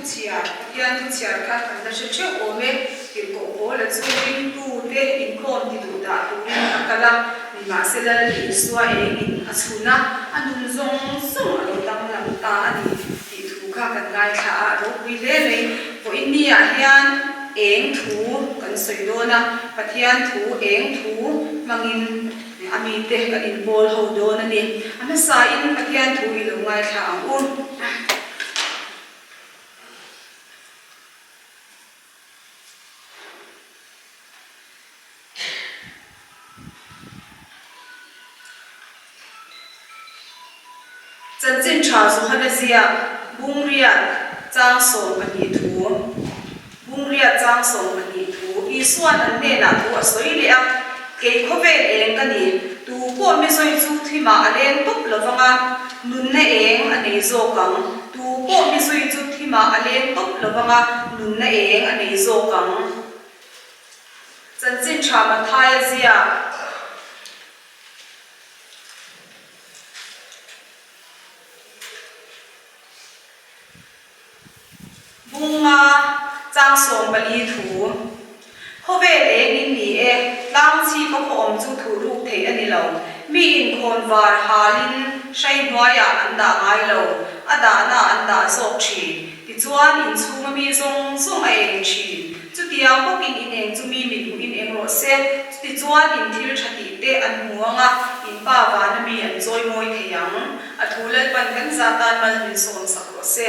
chhiar, Pathian thu chhiar kha kan la hre theuh awm e. Tirhkoh Paula chu ringtute inkhawm ti duh dah turin a kal a, nimahsela Isua engin a chhun a, a nun zawng zawng a lo danglam ta a ni tih thu kha kan ngaithla a, a ropui hle mai. Vawiin ah hian eng thu kan sawi dawn a, Pathian thu eng thu hmangin a mite kan inpawl ho dawn a ni. A hmasain Pathian thu i lo ngaithla ang u. Chanchin tha Johana ziak Bungriat chang 12 thu Bungriat chang 12 thu Isuan an hnenah thu a sawi leh a, Kei khawvel eng ka ni, tu pawh mi zawi chu thimah a leng tawp lo vang a, nunna eng a nei zawk ang. Tu pawh mi zui chu thimah a leng tawp lo vang a, nunna eng a nei zawk ang. Chanchin tha Mathaia ziak. Bunga chang 14 thu. Khawvel eng in ni e, tlang chhip a khaw awm chu thuh ruk theih a ni lo. Mi inkhawn var halin hrai hnuaiah an dah ngai lo, a dahna an dah zawk thin. Tichuan inchhunga mi zawng zawng a eng thin. Chutiang bawkin in eng chu mi mit hmuhin eng rawh se, chutichuan in thil tha tih te an hmu ang a, in pa vana mi an chawi mawi thei ang. A thu Lalpan kan zah tan mal min sawm sak rawh se.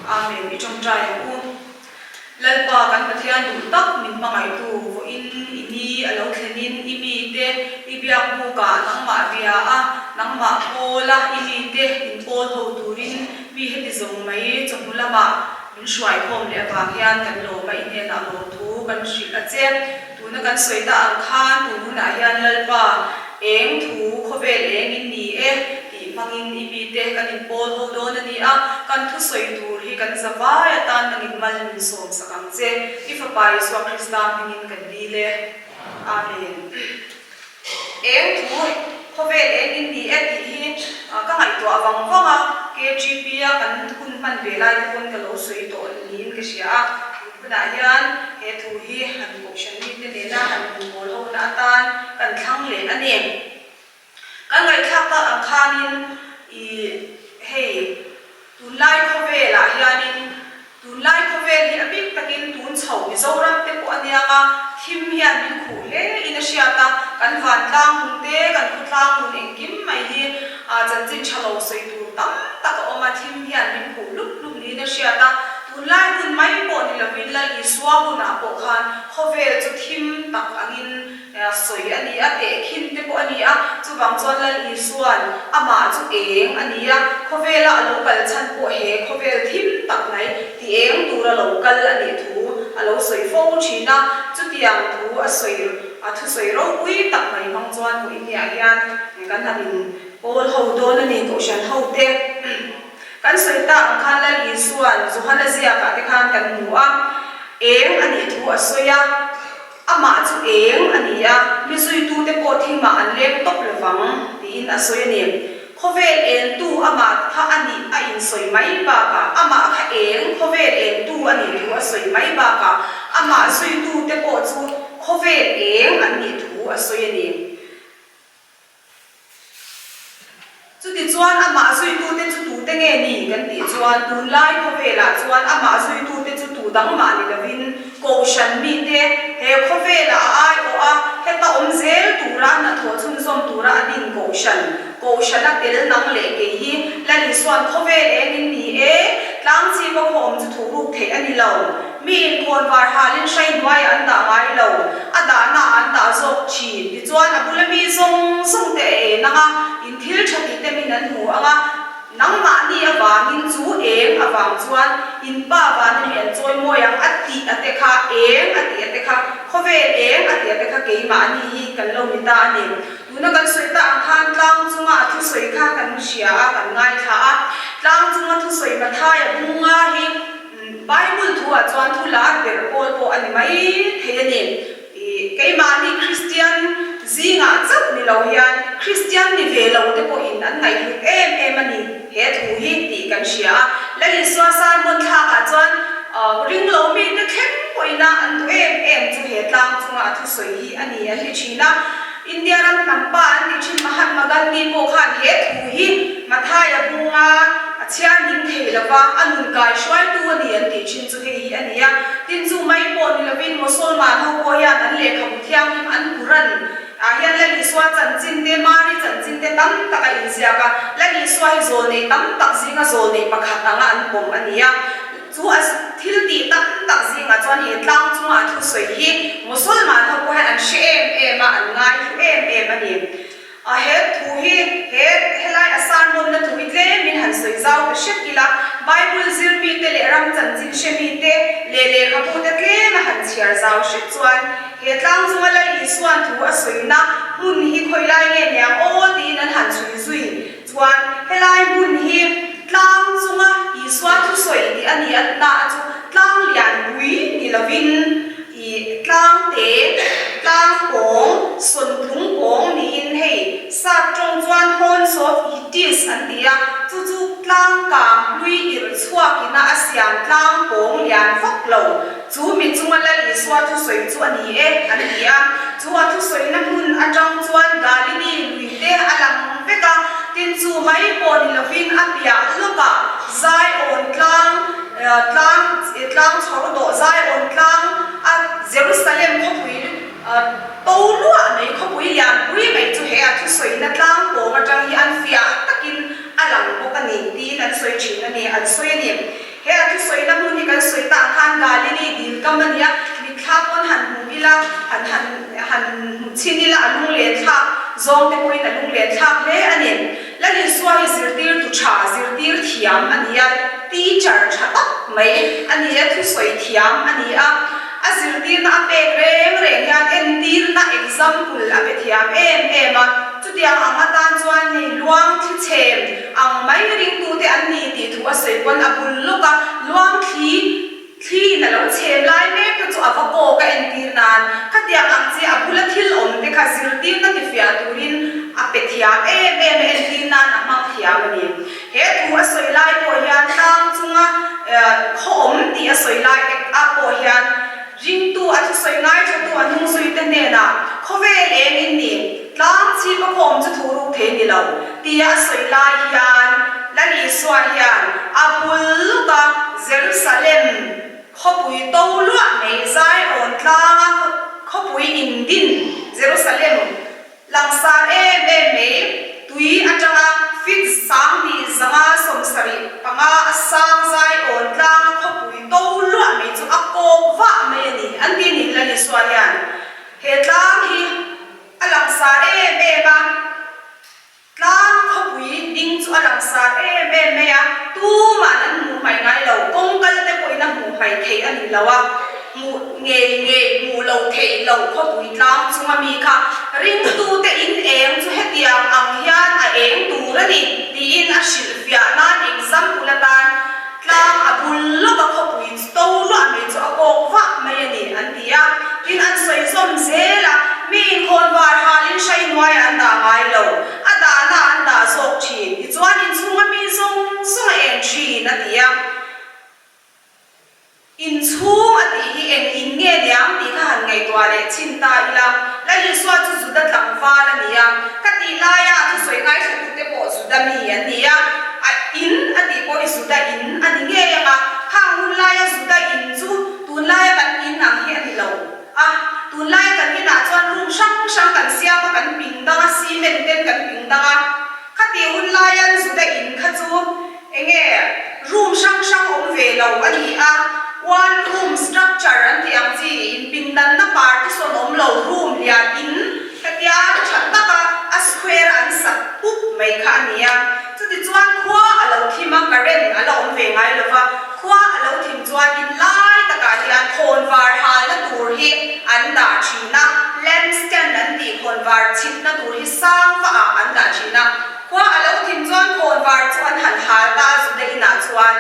Amen. I tawngtai ang u. Lalpa kan Pathian duh tak min hmangaihtu vawiin i ni a lo thlenin i mite i biak bukah nangmah bia a, nangmah pawl a, i mite in pawl ho turin mi heti zawng mai chawhnu lamah Min hruaikhawm leh avang hian kan lawm a, i hnenah lawmthu kan hrilh a che. Tuna kan sawi ta ang khan tun hunah hian Lalpa eng thu khawvel eng in ni e tih hmangin i mite kan inpawl ho dawn a ni a, kan thusawi tur hi kan za vai atan nangin mal min sawm sak ang che. I Fapa Isua Krista hmingin kan dil e. Amen. Eng thu khawvel eng in ni e tih hi ka ngaihtuah vang vang a, KGP a kan hun hman ve lai te pawn ka lo sawi tawh niin ka hria a, tun hunah hian he thu hi han kohhran mite nena han inpawl ho na atan kan thlang leh a ni. Kan ngaihthlak tak ang khanin i hei tunlai khawvelah hianin Tunlai khawvel hi a bik takin tun chho Mizoram te pawh a niang a, thim hian min khuh hle in a hriat a, kan vantlang hun te, kan khawtlang hun engkim mai hi chanchin tha lo sawi tur tam tak a awm a, thim hian min khuh hlup hlup niin a hriat a, tunlai hun mai pawh ni lovin Lal Isua hunah pawh khan khawvel chu thim tak angin Sawi a ni a, tehkhin te pawh a ni a, chuvang chuan Lal Isua'n amah chu eng a ni a, khawvela a lo kal chhan pawh he khawvel thim tak mai ti eng tura lo kal a nih thu a lo sawi fo thin a, chutiang thu a sawi a thusawi ropui tak mai hmang chuan vawiin hian kan han in pawl ho dawn a ni, Kohhran ho te kan sawi tak ang khan Lal Isua'n Johana ziakah te khan kan hmu a, eng a nih thu a sawi a. Amah chu eng a ni a, mi zuitute pawh thimah an leng tawp lo vang, tiin a sawi a ni. Khawvel engtu amah kha a nih a insawi mai bakah, amah kha eng khawvel engtu a nih thu a sawi mai bakah, amah zuitute pawh chu khawvel eng an nih thu a sawi a ni. Chutichuan amah zuitute chu tute nge ni kan tih chuan tunlai khawvelah chuan amah zuitute chu tu dang mah ni lovin Kohhran mite he khawvela a aiawh a, heta awm zel tura hnathawh chhunzawm tura a din Kohhran, Kohhrana tel nang leh kei hi Lal Isuan khawvel eng in ni e, tlang chhipa khaw awm chu thuh ruk theih a ni lo. Mi inkhawn var halin hrai hnuaiah an dah ngai lo, a dahna ah an dah zawk thin. Tichuan a bula mi zawng zawng te a en ang a, in thil tha tih te min an hmu ang a, nangmahni avangin chu eng avang chuan in pa vana mi an chawi mawi ang a tih a te kha, eng a tih a te kha, khawvel eng a tih a te kha keimahni hi kan lo ni ta a ni. Tuna kan sawi ta ang khan tlang chunga a thusawi kha kan hria a, kan ngaithla a. Tlang chunga thusawi Mathaia bunga hi Bible thuah chuan thu lar ber pawl pawh a ni mai thei a ni. Keimahni Kristian zingah chauh ni lo hian Kristian ni ve lo te pawhin an ngaihhlut em em a ni. he thu hi tih kan hria a. Lal Isua sermon thlakah chuan ring lo mite thleng pawhin a an duh em em chu he tlang chunga a thusawi hi a ni an ti thin a. India ram hnam pa an tih thin Mahatma Gandhi pawh khan he thu hi Mathaia bunga a chhiar ning thei lova a nun kai hruaitu a ni an tih thin chu hei hi a ni a. Tin chu mai pawh ni lovin Mosolman ho pawh hian an lehkhabu thianghlim an Quran ah hian Lal Isua chanchin te, Mari chanchin te tam tak a inziak a. Lal Isua hi zawlneih tam tak zinga zawlneih pakhat anga an pawm a ni a. Chu a thil tih tam tak zingah chuan he tlang chunga a thusawi hi Mosolman ho pawh hian an hre em em a, an ngai thu em em a ni. A he thu hi he helai a sermon na thu hi tlemin han sawi zau ta hret ila, Bible zir mite leh ram chanchin hre mite leh lehkhabute tlem a han chhiar zau hret chuan he tlang chunga Lal Isuan thu a sawina hmun hi khawilai nge niang aw tiin an han chhui zui Chuan helai hmun hi tlang chunga Isua thusawi tih a ni a na chu tlang lian pui ni lovin ih tlang te, tlang pawng, sawntlung pawng niin hei sap tawng chuan Horns of Hitis an ti a, chu chu tlang kang hlui irh chhuakina a siam tlang pawng lian vak lo. Chu mi chunga Lal Isua thusawi chu a ni e, an ti a. Chu a thusawina hmun atang chuan Galili lui te a lang vek a, tin chu mai pawh ni lovin a piah lawkah Zion tlang, tlang, tlang chhawr dawh Zion tlang a Jerusalem khawpui to luah mai, khawpui lian pui mai chu he a thusawina tlang pawng atang hi an fiah takin a lang bawk a ni tiin an sawi thin a ni, an sawi a ni. He a thusawina hmun hi kan sawi tah khan Galili dil kam a nia, mitthla pawn han hmu ila, han han han hmu chhin ila a lunglen thlak zawng te pawhin a lunglen thlak hle a ni. Lal Isua hi zirtirtu tha, zirtir thiam a ni a, teacher tha tak mai a ni a, thusawi thiam a ni a, a zirtirna a pek reng reng hian entirna, example, a pe thiam em em a, chutiang ang atan chuan hei luang thli chhem, Ang mai ringtute an ni tih thu a sawi pawn a bul lawk a, luang thli thli in a lo chhem lai mek te chu a va kawk a entir nan khatiang ang chi a bula thil awm te kha zirtirna tifiah turin a pe thiam em em a entir nan a hmang thiam a ni. He thu a sawi lai pawh hian tlang chunga khaw awm tih a sawi lai ek ah pawh hian Ringtu a thusawi ngaithatu a hnungzuite hnenah, Khawvel eng in ni, tlang chhip a khawm chu thu ruk thei ni lo, tia a sawi lai hian Lal Isua hian a bul lawka Jerusalem khawpui to luah mai Zion tlanga khawpui indin Jerusalem Langsar em em mai, tui atanga fit 25 75 a sang zai awn tlanga khawpui to luah mai chu a kawk vah mai a ni, an ti ni Lal Isua hian he tlang hi a langsar em em a, tlang khawpui ding chu a langsar em em mai a, tuma'n an hmuh hmaih ngai lo, kawng kal te pawhin a hmuh hmaih theih a ni lo a. Hmuh ngei ngei hmuh loh theih loh khawpui tlang chunga mi kha ringtute in eng chu hetiang ang hian a eng tur a ni tiin a hrilhfiah nan example atan tlang a bul lawk a khawpui chu to luah mai chu a kawk vah mai a ni an ti a. Tin an sawi zawm zel a, mi inkhawnvar halin hrai hnuaiah an dah ngai lo, a dahna an dah zawk thin tichuan inchhunga mi zawng zawng a eng thin a ti a. Inchhung a tih hi eng in nge niang tih kha han ngaihtuah leh chhin ta ila, Lal Isua chu Juda tlangval a ni a, ka tih laia a thusawi ngaithlatute pawh Juda mi an ni a, a in a tih pawh hi Juda in a ni ngei ang a, khang hun laia Juda in chu tunlaia kan in ang hi a ni lo a, tunlaia kan inah chuan room hrang hrang kan siam a, kan ping dang a, cement ten kan ping dang a, khatih hun laia Juda in kha chu Enge room hrang hrang awm ve lo a ni a, one room structure an tih ang chi inpindanna partition awm lo room lian in hetia tha taka a square an sak pup mai kha a ni a. Chutichuan khua a lo thim a, current a la awm ve ngai lo va, khua a lo thim chuan in lai takah hian khawnvar halna tur hi an dah thin a, lamp stand an tih khawnvar chhitna tur hi sang vaah an dah thin a. Khua a lo thim chuan khawnvar chu an han hal ta a, Juda inah chuan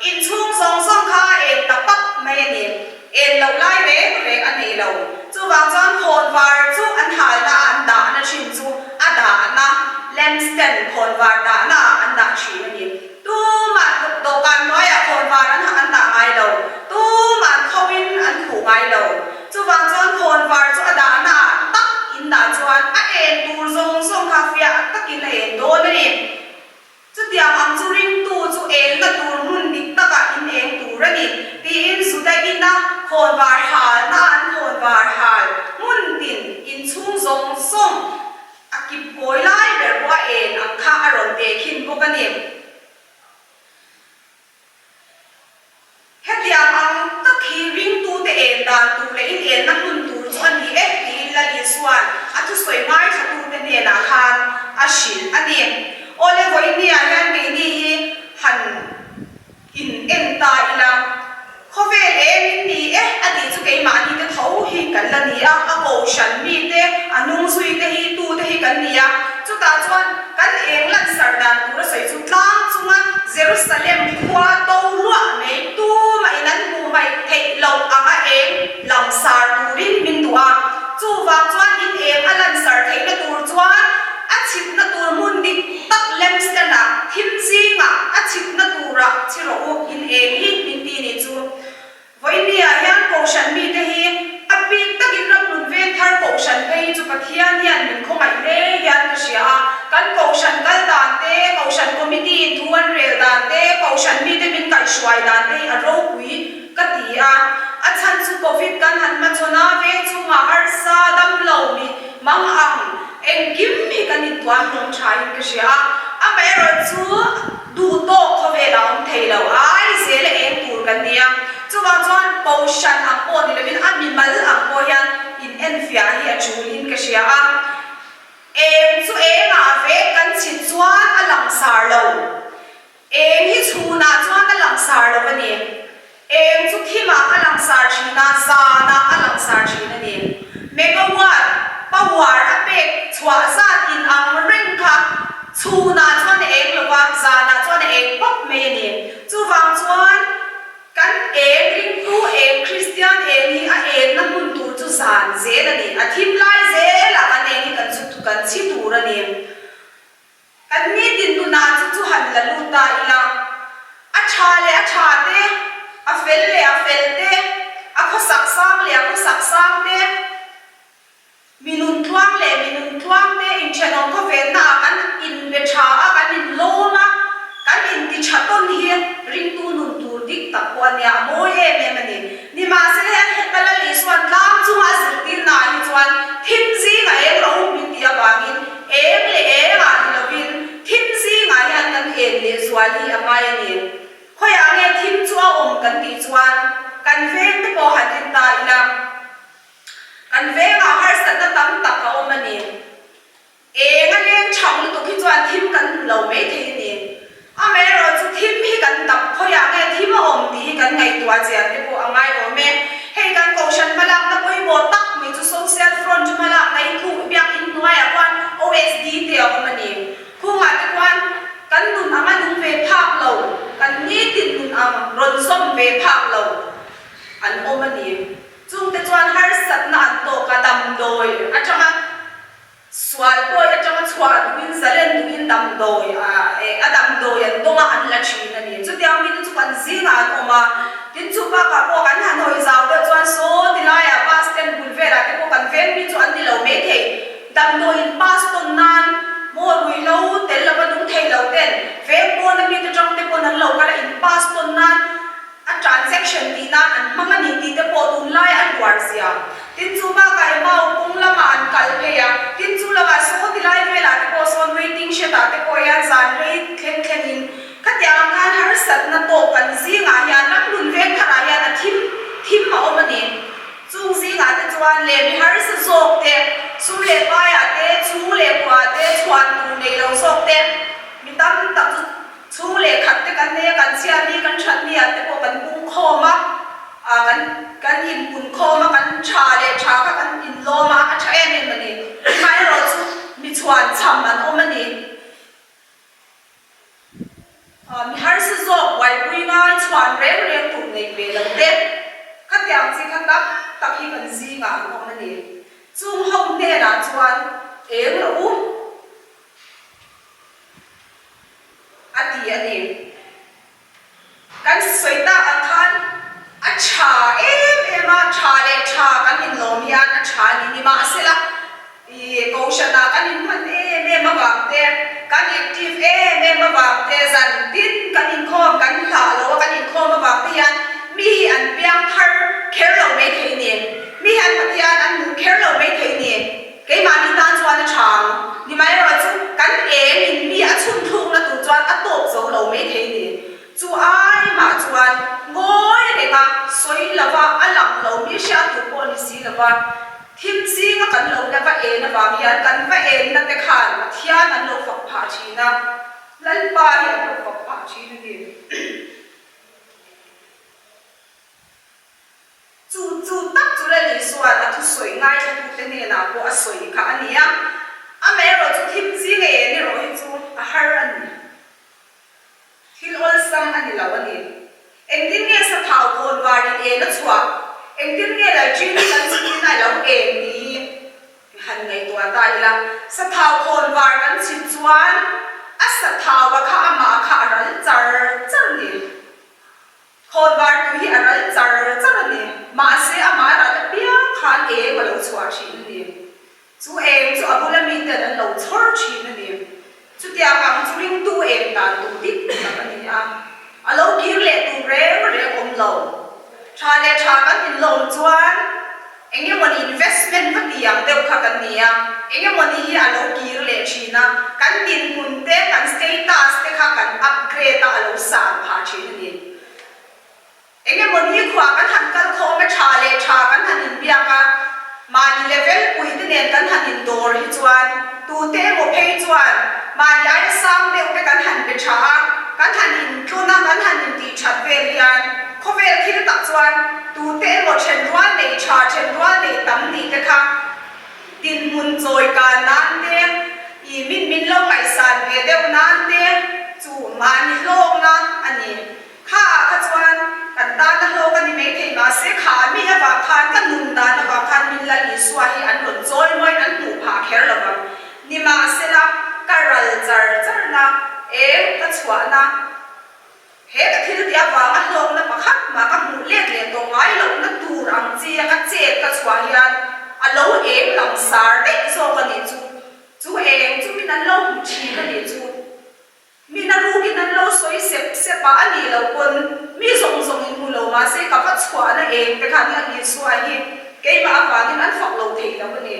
inchhung zawng zawng kha a en ta pap mai a ni. En loh lai reng reng a nei lo. Chuvang chuan khawnvar chu an halna a an dahna thin chu a dahna, lampstand, khawnvar dahna ah an dah thin a ni. a hrilh a ni. Awle vawinia hian keini hi han in en ta ila, khawvel eng in ni e a tih chu keimahni te tho hi kan la ni a, a kohhran mite, a hnung zui te hi tute hi kan ni a, chutah chuan kan eng lansar dan tur a sawi chu tlang chunga Jerusalem khua to luah mai tumah in an hmuh hmaih theih loh anga eng langsar turin min duh a, chuvang chuan in eng a lansar theihna tur chuan a chhipna tur hmun dik tak lampstand-ah thim zingah a chhipna turah chhi rawh u in eng hi min ti nih chu. Vawinia hian Kohhran mite hi a bik takin ramhlun veng thar Kohhran phei hi chu Pathian hian min khawngaih hle hian ka hria a, kan Kohhran kal dan te, Kohhran Committee in thu an rel dan te, Kohhran mite min kaihhruai dan te hi a ropui ka ti a. A chhan chu Covid kan han hmachhawn a, veng chhungah harsa damlo mi mang ang engkim hi kan intuam hlawm thain ka hria a, amaherawhchu, Duh tawk khawvel a awm thei lo, ai zel a eng tur kan ni a. Chuvang chuan Kohhran ang pawh ni lovin a mimal ang pawh hian in enfiah hi a tul in ka hria a. Eng chu engah vek kan chhit chuan a langsar lo. Eng hi chhunah chuan a langsar lo a ni. Eng chu thimah a langsar thin a, zanah a langsar thin a ni. Megawatt power a pek chhuah zat in ang reng kha chhunah chuan a eng lo va, zanah chuan a eng pawp mai a ni. Chuvang chuan kan eng ringtu eng Kristian eng hi a enna hmun tur chu zan zel a ni. A thim lai zelah kan eng hi kan chu kan chhi tur a ni. Kan nitin nunah chu chu han la lut ta ila, a tha leh a tha te, a fel leh a fel te, a khawsak sang leh a khawsak sang te, mi nun tluang leh mi nun tluang te inthenawm khawvennaah kan inbe tha a, kan inlawm a, kan inti tha tawn hi ringtu nun tur dik tak pawh a nia, a mawi em em a ni. Nimahsela hian heta Lal Isua'n tlang chunga a zirtirnaah hi chuan thim zingah eng rawh u min tih avangin eng leh engah ni lovin thim zingah hian kan en leh zual hi a ngai a ni. Khawiah nge thim chu a awm kan tih chuan kan veng te pawh han en ta ila kan vengah harsatna tam tak a awm a ni. Eng a leng chhang lutuk hi chuan thim kan hmu lo mai thei a ni. Amaherawh chu thim hi kan dap khawiah nge thim a awm tih hi kan ngaihtuah chian te pawh a ngai awm e. Hei kan kohhran hmalakna pawimawh tak mai chu Social Front hmalakna hi khu biakinn hnuaiah khuan OSD te a awm a ni. Khungah te khuan kan nun ang a nung ve phak lo, kan nitin nun ang rawn zawm ve phak lo an awm a ni. Chungte chuan harsatna an tawk a, damdawi atanga Sual pawi atanga chhuah duhin zalen duhin damdawi a eh a damdawi an dawng a an la thin a ni. Chutiang mite chu kan zingah an awm a, tin chu bakah pawh kan han hawi zau deuh chuan saw ti laiah bus stand bul velah te pawh kan veng mi chu an ni lo mai thei. Damdawiin pass tawn nan maw ruihhlo tel lova nung thei lo ten veng pawna mite tang te pawn an lo kal a in pass tawn nan A transaction tih nan an hmang a ni tih te pawh tunlai a hluar zia. Tin chu bakah Emau kawng lamah an kal phei a, tin chu lamah saw ti lai velah te pawh sawn waiting shed ah te pawh hian zan rei thleng thleng in khatiang ang khan harsatna tawk kan zingah hian ramhlun veng tharah hian a thim thim a awm a ni. Chung zingah te chuan leh mi harsa zawk te, sum leh paiah te, chhung leh kuah te, chhuan tur nei lo zawk te, mi tam tak chu Chhung leh khat te kan nei a, kan chhiat ni, kan that ni ah te pawh kan pung khawm a, ah kan kan inpun khawm a, kan tha leh tha kha kan inlawm a, a tha em em a ni. Amaherawh chu mi chhuan chham an awm a ni. Ah mi harsa zawk buaipui ngai chhuan reng reng tur nei ve lo te, khatiang chi kha tak tak hi kan zingah an awm a ni. Chung ho hnenah chuan eng rawh u. A ti a ni. Kan sawi tak ang khan a tha em em a, tha leh tha kan inlawm hian a tha a ni. Nimahsela, ih Kohhranah kan inhman em em avang te, kan active em em avang te, zan tin kan inkhawm, kan hlah lo a kan inkhawm avang te hian mi hi an piang thar kher lo mai thei ni. Mi hian Pathian an hmuh kher lo mai thei ni. Keimahni tan chuan a tha ang. Nimaherawh chu kan eng in mi a chhun thlukna tur chuan a tawp zo lo mai thei ni. Chu ai mah chuan ngawi renga sawi lova a lang lo mi hriat tur pawh ni si lova thim zinga kan lo la va en avang. avang hian kan va enna te khan Pathian an lo fak phah thin a, Lalpa hi an lo fak phah thin a ni. Chu chu tak chu Lal Isua'n a thusawi ngaithlatute hnenah pawh a sawi kha a ni a, amaherawhchu thim zing a en erawh hi chu a har a ni. Thil awlsam a ni lo a ni. Engtin nge sathau khawn varin en a chhuah? Engtin nge lalṭin hi kan chhitin a lo en tih hi han ngaihtuah ta ila. Sathau khawn var kan chhit chuan a sathau a kha amah kha a ral char char a ni. Khawn var tui hi a ral char char a ni. Mahse amah a ral apiang khan eng a lo chhuah thin a ni. Chu eng chu a bula miten an lo chhawr thin a ni. Chutiang ang chu ringtu eng dan duh dik tak a ni a. A lo kir leh tur reng reng awm lo. Tha leh tha kan inlawm chuan eng emawni investment va ti ang deuh kha kan ni a. Eng emawni hi a lo kir leh thin a. Kan dinhmun te, kan status te kha kan upgrade a, a lo san phah thin a ni. Eng emaw nikhua kan han kal khawm a tha leh tha kan han inbiak a, mahni level pui te nen kan han indawr hi chuan tute emaw phei chuan mahni aia sang deuh te kan han be tha a, kan han intlun a, kan han intih that vel hian khawvel thil tak chuan tute emaw thenrual nei tha, thenrual nei tam nih te kha dinhmun chawi kan nan te, i min min lo ngaihsan ve deuh nan te chu mahni hlawkna a ni. Kha ah kha chuan kan tana hlawk a ni mai thei mahse kha mi avang khan ka nun dan avang khan min Lal Isua hi an rawn chawi mawiin an hmuh phah kher lo vang. Nimahsela ka ral char charna eng ka chhuahna he ka thil tih avanga hlawkna pakhat mah ka hmuh let leh tawh ngai lohna tur ang chi a ka chet ka chhuah hian a lo eng langsar daih zawk a nih chu. Chu eng chu min an lo hmu thin a nih chu. Mi na rukin an lo sawi sep sep a, a nih loh pawn mi zawng zawng in hmu lo mahse ka va chhuahna eng te khan a Isua hi keimah avangin an fak lo thei lo a ni.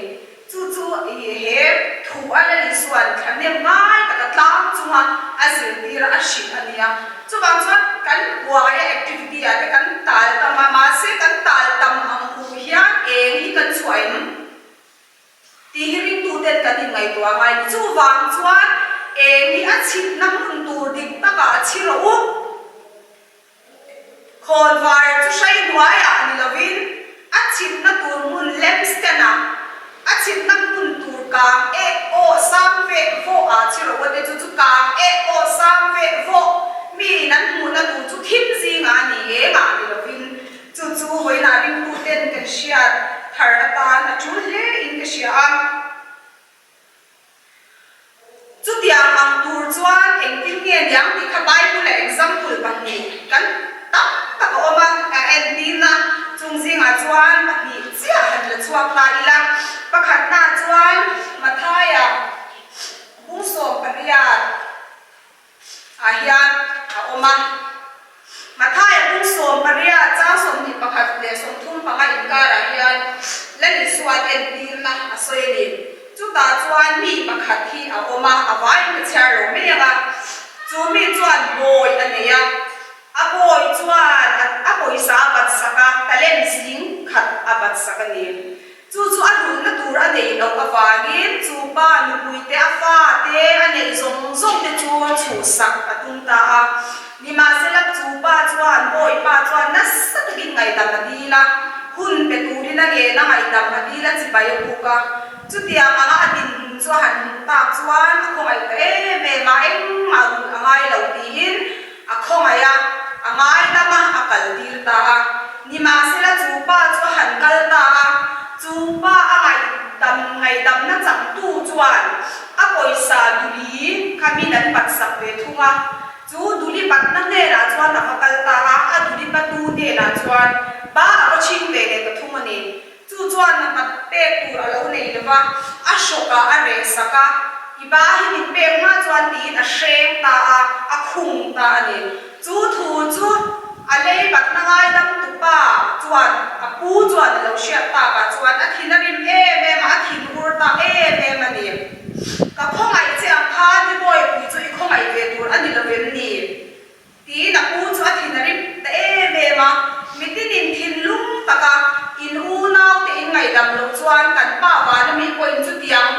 Chu chu he thu a Lal Isua'n thahnem ngai taka tlang chunga a zirtir a hrilh a nia. Chuvang chuan kan buaia activity ah te kan tal tam a, mahse kan tal tam ang hu hian eng hi kan chhuah em? Tih hi ringtuten kan inngaihtuah ngai ni. Chuvang chuan eng hi a chhitna hmun tur dik takah a chhi rawh u. Khawnvar chu hrai hnuaiah ni lovin a chhitna tur hmun lampstand-ah, a chhitna hmun tur kang eh aw sang veh vawh ah chhi rawh u te chu chu kang eh aw sang veh vawh miin an hmuhna tur chu thim zingah a ni engah ni lovin Chu chu vawiinah ringtuten kan hriat thar atan a tul hle in ka hria a. Chutiang ang tur chuan engtin nge niang tih kha Bible-a example pahnih kan tam tak a awm a, a entirna chung zingah chuan pahnih chiah han la chhuak ta ila. Pakhatna chuan Mathaia bung 18. Ah hian a awm a. Mathaia bung 18 chang 21 leh 35 inkarah hian Lal Isua'n entirna a sawi a ni. Chutah chuan mi pakhat hi a awm a, a vaiin ka chhiar lo mai ang a. Chu mi chuan bawi a nei a, a bawi chuan a pawisa a bat sak a, talent zing khat a bat sak a ni. Chu chu a rulhna tur a neih loh avangin chu pa nupui te, a fa te, a neih zawng zawng te chu chhuhsak a tum ta a. Nimahsela chu pa chuan Bawipa chuan nasa takin ngaihdam a dil a, hun pe turin a ngen a ngaihdam a dil a chibai a buk a. Chutiang anga a dinhmun chu a han hmuh tak chuan a khawngaih ta em em a, engmah rulh a ngai lo tiin A khawngaih a, a ngaidam a, a kal tir ta a. Nimahsela chu pa chu a han kal ta a, chu pa a ngaihdam ngaihdamna changtu chuan a pawisa duli kha min an pat sak ve thung a. Chu duli patna hnenah chuan a va kal ta a, a duli patu hnenah chuan ba a va chhing ve leh ta thung a ni. Chu chuan a pat pek tur a lo nei lo va, a hrawkah a reh sak a, I ba hi min pek hma chuan tiin a hreng ta a, a khung ta a ni. Chu thu chu a lei patna ngaidam tupa chuan a pu chuan a lo hriat takah chuan a thin a rim em em a, a thin ur ta em em a ni. Ka khawngaih che ang khan i bawihpui chu i khawngaih ve tur a ni lo vem ni? Tiin a pu chu a thin a rim ta em em a, mitinin thinlung taka in unaute in ngaihdam loh chuan kan pa vana mi pawhin chutiang.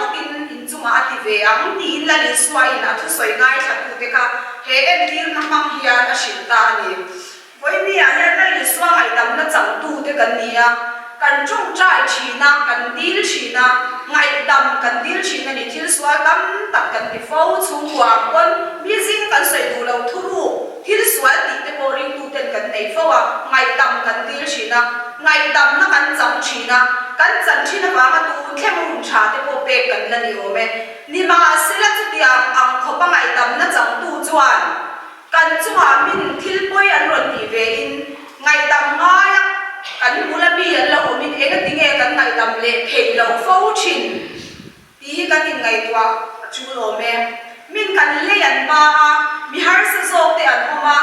ang tiin Lal Isuain a thusawi ngaithlatute kha he entirna hmang hian a hrilh ta a ni. Vawinia hian Lal Isua ngaihdamna changtute kan ni a, kan tawngtai thin a, kan dil thin a, ngaihdam kan dil thin a ni. Thil sual tam tak kan ti fo, chhungkua ang pawn mi zing kan sawi duh lo thuruk, thil sual tih te pawh ringtuten kan nei fo a, ngaihdam kan dil thin a, ngaihdamna kan chang thin a, kan chan thin avanga tun thleng hun tha te pawh pek kan la ni awm e. Nimahsela chutiang ang khawpa ngaihdamna changtu chuan, Kan chungah min thil pawi an rawn tih ve in ngaihdam ngai a, kan bula mi an lo awm in engati nge kan ngaihdam leh theih loh fo thin tih hi kan inngaihtuah a tul awm e. Min kan lei an hma a, mi harsa zawk te an awm a,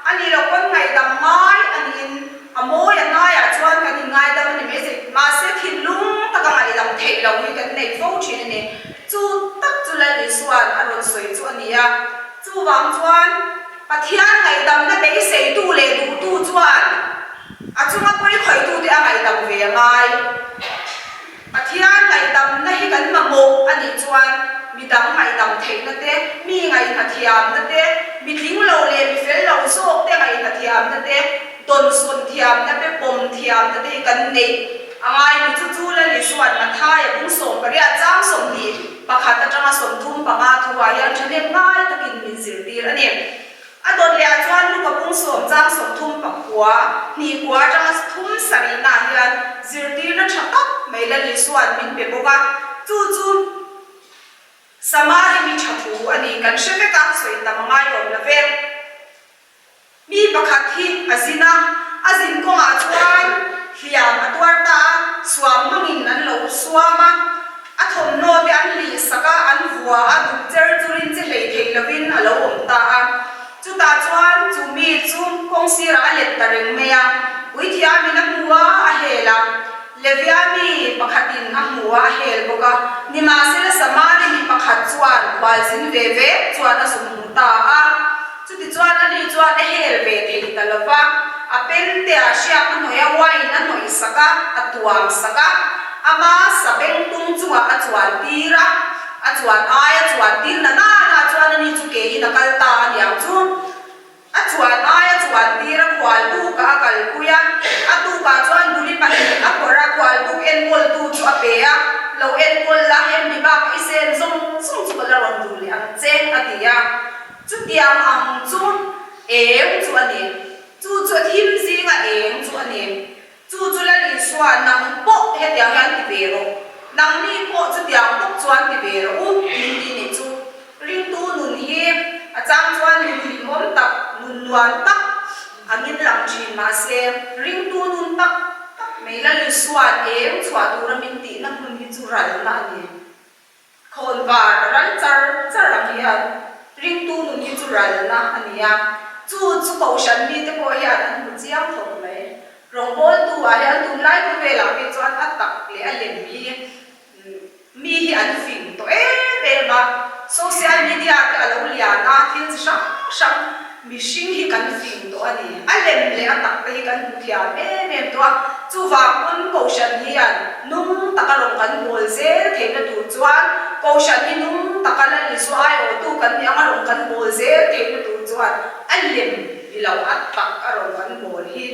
a nih loh pawn ngaihdam ngai a nih in a mawi a ngaiah chuan kan inngaidam a ni mai thei. Mahse thinlung taka ngaihdam theih loh hi kan nei fo thin a ni. Chu tak chu Lal Isua'n a rawn sawi chu a ni a. Chuvang chuan Pathian ngaihdamna beiseitu leh duhtu chuan a chunga pawi khawihtute a ngaihdam ve a ngai. Pathian ngaihdamna hi kan mamawh a nih chuan midang ngaihdam theihna te, mi ngaihhnathiamna te, mi tling lo leh mi fel lo zawk te ngaihhnathiamna te, dawnsawn thiamna te, pawm thiamna te hi kan neih a ngai ni. Chu chu Lal Isua'n Mathaia bung 18 chang 20 Pakhat atanga 35 thuah hian thahnem ngai takin min zirtir a ni. A dawt lehah chuan Luka bung sawm chang 39 hnih kua atanga thum sarihnaah hian zirtirna tha tak mai Lal Isua'n min pe bawk a, chu chu Samari mi tha thu a ni. Kan hre vek a, sawi tam a ngai awm lo ve. Mi pakhat hi a zin a, a zin kawngah chuan hliam a tuar ta a, suam hmangin an lo suam a, a thawmhnaw te an lih sak a, an vua a, duk cher churin che hlei thei lovin a lo awm ta a. Chutah chuan chu mi chu kawng sirah a let ta reng mai a, puithiamin a hmu a, a hel a. Levia mi pakhatin a hmu a, a hel bawk a. Nimahsela Samari mi pakhat chuan khualzin ve ve chuan a zuk hmu ta a. Chutichuan ani chuan a hel ve thei ta lo va, a pentea hriak a hnawih a, wine a hnawih sak a, a tuam sak a, ama sabengtung chungah a chuan tir a, a chuan ai a chuan tir na nana chuan ani chu kein a kal ta a niang chu. A chuan ai a chuan tir a khual bukah a kalpui a, a tukah chuan duli pahnih a phawrh a, khual buk enkawltu chu a pe a, Lo enkawl la, hemi bak i sen zawng zawng chu ka la rawn duh leh ang che, a ti a. Chutiang ang chu eng chu a ni. Chu chu a thim zinga eng chu a ni. Chu chu Lal Isua, nang pawh hetiang hian ti ve rawh, nangni pawh chutiang bawk chuan ti ve rawh u, min ti nih chu. Ringtu nun hi a chang chuan nun hlimawm tak, nun nuam tak angin lang thin mahse, ringtu nun tak tak mai Lal Isua'n eng chhuah tura min tihna hmun hi chu ralna a ni. Khawnvar a ral char char ang hian ringtu nun hi chu ralna a ni a, chu chu kohhran mite pawh hian an hmu chiang khawp mai. Rawngbawltu ah hian tunlai khawvelah phei chuan a tak leh a lem hi mi hi an fing tawh em em a, social media te a lo lian a, thil chi hrang hrang Mihring hi kan fing tawh a ni. A lem leh a tak te hi kan hmu thiam em em tawh a. Chuvang pawn Kohhran hian nung taka rawn kan bawl zel theihna tur chuan Kohhran hi nung taka Lal Isua aiawhtu kan nih anga rawn kan bawl zel theihna tur chuan a lem ni lo a tak a rawn kan bawl hi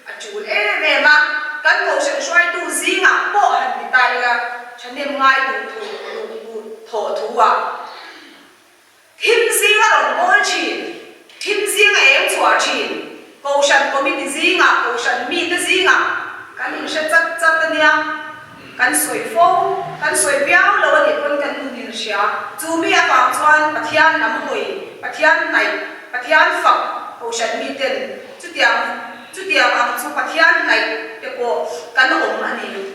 a tul em em a. Kan Kohhran hruaitu zingah pawh han ti ta ila thahnem ngai duh thu duh duh thawh thu ah. Thim zinga rawn bawl thin, thim zinga eng chhuah thin, Kohhran Committee zingah, Kohhran mite zingah kan inhre chat chat a nia. Kan sawi fo, kan sawi viau lo a nih pawn kan nun inhria. Chu mi avang chuan Pathian lam hawi, Pathian hnaih, Pathian fak Kohhran miten chutiang chutiang ang chu Pathian hnaih te pawh kan awm a ni.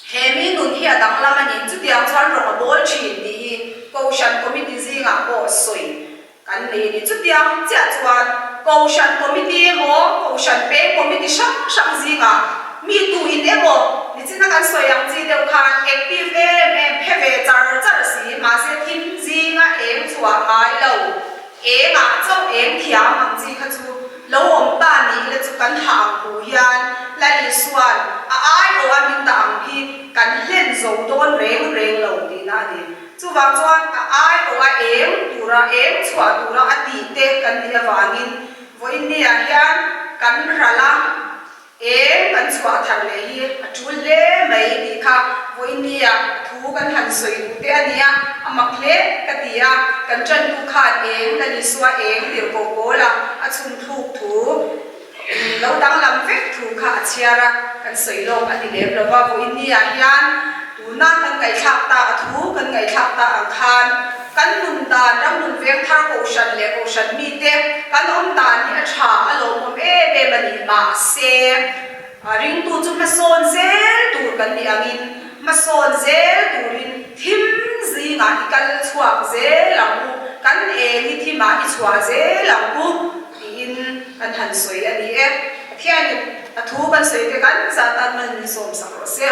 He mi nun hi a danglam a ni. Chutiang chuan rawng a bawl thin tih hi Kohhran Committee zingah pawh sawi kan nei a ni. Chutiang chiah chuan Kohhran Committee emaw, Kohhran peng Committee hrang hrang zingah mi tuin emaw nichina kan sawi ang chi deuh khan active em em phe ve char char si, mahse thim zinga eng chhuah ngai lo. Engah chauh eng thiam ang chi kha chu lo awm ta ni ila chu kan hah ang hu hian Lal Isua'n a aiawh a min dah ang hi kan hlen zo. zo dawn reng reng lo tihna a ni. Chuvang chuan a aiawha eng tura eng chhuah tura a tih te kan nih avangin vawiin niah hian kan ral a, eng kan chhuah thar leh hi a tul hle mai tih kha vawiin niah thu kan han sawi duh te a nia, a mak hle ka ti a, kan tantu khan eng Lal Isua eng tirhkoh pawl a a chhun thluk thu lo danglam vek thu kha a chhiar a, kan sawi lawk a ni lem lo va, vawiin niah hian tuna kan ngaihthlak tak a thu kan ngaihthlak tak ang khan kan nun dan ram nun veng thar kohhran leh kohhran mite kan awm dan hi a tha a lawmawm em em a ni. Mahse, ringtu chu hmasawn zel tur kan nih angin hmasawn zel turin thim zingah i kal chhuak zel ang u, kan eng hi thimah i chhuah zel ang u. Tiin kan han sawi a ni e. Pathianin a thu kan sawi te kan zah tan man min sawmsak rawh se.